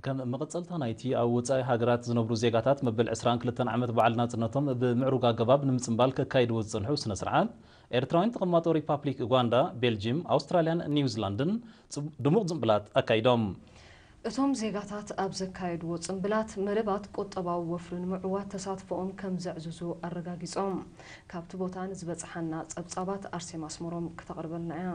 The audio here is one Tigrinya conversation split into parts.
ከም መቐጸልታ ናይቲ ኣብ ወጻኢ ሃገራት ዝነብሩ ዜጋታት መበል ዕስራን ክልተን ዓመት በዓል ናጽነቶም ብምዕሩግ ኣገባብ ንምጽንባል ከካይድዎ ዝጸንሑ ስነ ስርዓት፣ ኤርትራውያን ተቐማጦ ሪፓብሊክ ኡጋንዳ፣ ቤልጂም፣ ኣውስትራልያን ኒውዚላንድን ጽብ-፣ ድሙቕ ጽምብላት ኣካይዶም። እቶም ዜጋታት ኣብ ዘካየድዎ ጽምብላት፣ መደባት ቁጠባዊ ወፍሪ ንምዕዋት ተሳትፎኦም ከም ዘዕዝዙ ኣረጋጊጾም። ካብቲ ቦታ ንዝበጽሓና ጸብጻባት ኣርሴማ ኣስመሮም ክተቕርበልና እያ።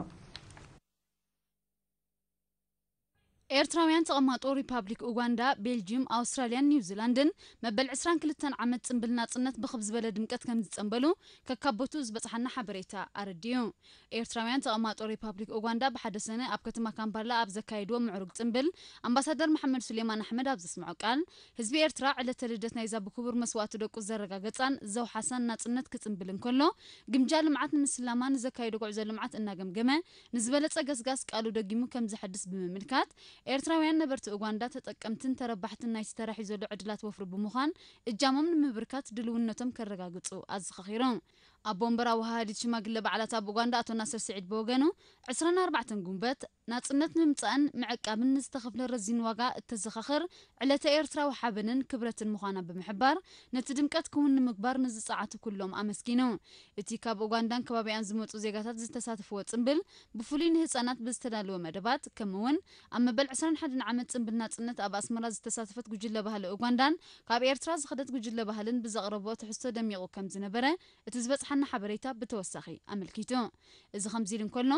ኤርትራውያን ተቐማጦ ሪፓብሊክ ኡጋንዳ፣ ቤልጂም፣ ኣውስትራልያን ኒውዚላንድን መበል ዕስራን ክልተን ዓመት ጽምብል ናጽነት ብኽብ ዝበለ ድምቀት ከም ዝጸንበሉ ከካብ ቦትኡ ዝበጽሓና ሓበሬታ ኣረዲኡ። ኤርትራውያን ተቐማጦ ሪፓብሊክ ኡጋንዳ ብሓደ ሰነ ኣብ ከተማ ካምፓላ ኣብ ዘካየድዎ ምዕሩግ ጽምብል፣ ኣምባሳደር መሓመድ ሱሌማን ኣሕመድ ኣብ ዘስምዖ ቃል፣ ህዝቢ ኤርትራ ዕለተ ልደት ናይዛ ብክቡር መስዋእቲ ደቁ ዘረጋገጻን ዘውሓሳን ናጽነት ክጽንብል እንከሎ፣ ግምጃ ልምዓት ንምስላማ ንዘካየዶ ጉዕዞ ልምዓት እናገምገመ፣ ንዝበለጸ ገስጋስ ቃሉ ደጊሙ ከም ዘሐድስ ብምምልካት፣ ኤርትራውያን ነበርቲ ኡጋንዳ ተጠቀምትን ተረባሕትን ናይቲ ተራሒ ዘሎ ዕድላት ወፍሪ ብምዃን፣ እጃሞም ንምብርካት ድልውነቶም ከረጋግጹ ኣዘኻኺሩ። ኣቦ ወንበር ኣወሃሃዲት ሽማግለ በዓላት ኣብ ኡጋንዳ ኣቶ ናስር ስዒድ ብወገኑ፣ ዕስራን ኣርባዕተን ጉንበት ናጽነት ንምምጻእን ምዕቃብን ንዝተኸፍለ ረዚን ዋጋ እተዘኻኽር ዕለተ ኤርትራዊ ሓበንን ክብረትን ምዃና ብምሕባር፣ ነቲ ድምቀት ክውን ንምግባር ንዝጸዓቱ ኩሎም ኣመስጊኑ። እቲ ካብ ኡጋንዳን ከባቢኣን ዝመጹ ዜጋታት ዝተሳተፍዎ ጽምብል፣ ብፍሉይ ንህጻናት ብዝተዳለወ መደባት፣ ከምኡ'ውን ኣብ መበል ዕስራን ሓደን ዓመት ጽምብል ናጽነት ኣብ ኣስመራ ዝተሳተፈት ጉጅለ ባህሊ ኡጋንዳን ካብ ኤርትራ ዝኸደት ጉጅለ ባህልን ብዘቕረብኦ ትሕዝቶ ደሚቑ ከም ዝነበረ እቲ ዝበጽሓና ሓበሬታ ብተወሳኺ ኣመልኪቱ። እዚ ከምዚ ኢሉ እንከሎ፣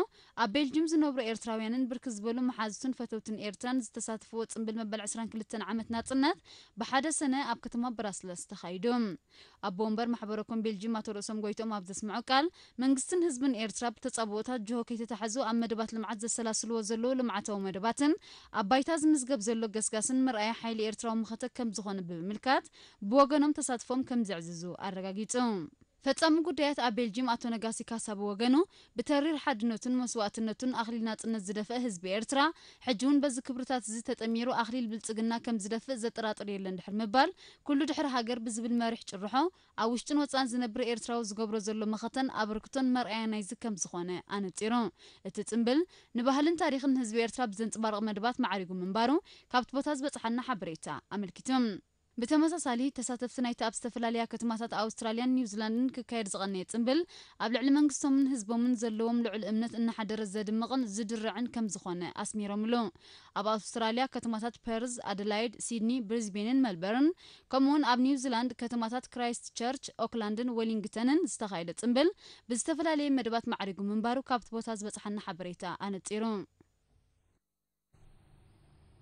ኣብ ቤልጅም ዝነብሩ ኤርትራውያንን ብርክት ዝበሉ መሓዙትን ፈተውትን ኤርትራን ዝተሳተፍዎ ጽምብል መበል ዕስራን ክልተን ዓመት ናጽነት ብሓደ ሰነ ኣብ ከተማ ብራስለስ ተኻይዱ። ኣቦ ወንበር ማሕበረ ኮም ቤልጅም ኣቶ ርእሶም ጎይትኦም ኣብ ዘስምዖ ቃል፣ መንግስትን ህዝብን ኤርትራ ብተጻብኦታት ጅሆ ከይተታሕዙ ኣብ መደባት ልምዓት ዘሰላስልዎ ዘለዉ ልምዓታዊ መደባትን ኣብ ባይታ ዝምዝገብ ዘሎ ገስጋስን መርኣያ ሓይሊ ኤርትራዊ መኸተ ከም ዝኾነ ብምምልካት፣ ብወገኖም ተሳትፎም ከም ዘዕዝዙ ኣረጋጊጹ። ፈጻሚ ጉዳያት ኣብ ቤልጅም ኣቶ ነጋሲ ካሳ ብወገኑ፣ ብተሪር ሓድነቱን መስዋእትነቱን ኣኽሊል ናጽነት ዝደፍአ ህዝቢ ኤርትራ፣ ሕጂ እውን በዚ ክብርታት እዚ ተጠሚሩ ኣኽሊል ብልጽግና ከም ዝደፍእ ዘጠራጥር የለን ድሕሪ ምባል፣ ኩሉ ድሕሪ ሃገር ብዝብል መሪሕ ጭርሖ፣ ኣብ ውሽጥን ወጻእን ዝነብር ኤርትራዊ ዝገብሮ ዘሎ መኸተን ኣበርክቶን መርኣያ ናይዚ ከም ዝኾነ ኣነጺሩ። እቲ ጽምብል፣ ንባህልን ታሪኽን ህዝቢ ኤርትራ ብዘንጽባርቕ መደባት ማዕሪጉ ምንባሩ፣ ካብቲ ቦታ ዝበጽሓና ሓበሬታ ኣመልኪቱ። ብተመሳሳሊ፣ ተሳተፍቲ ናይቲ ኣብ ዝተፈላለያ ከተማታት ኣውስትራልያን ኒውዚላንድን ክካየድ ዝቐነየ ጽምብል፣ ኣብ ልዕሊ መንግስቶምን ህዝቦምን ዘለዎም ልዑል እምነት እናሓደረ ዘድምቕን ዝድርዕን ከም ዝኾነ ኣስሚሮምሉ። ኣብ ኣውስትራልያ ከተማታት ፐርዝ፣ ኣደላይድ፣ ሲድኒ፣ ብሪዝቤንን መልበርን፣ ከምኡውን ኣብ ኒውዚላንድ ከተማታት ክራይስት ቸርች፣ ኦክላንድን ዌሊንግተንን ዝተኻየደ ጽምብል፣ ብዝተፈላለየ መደባት ማዕሪጉ ምንባሩ ካብቲ ቦታ ዝበጽሓና ሓበሬታ ኣነጺሩ።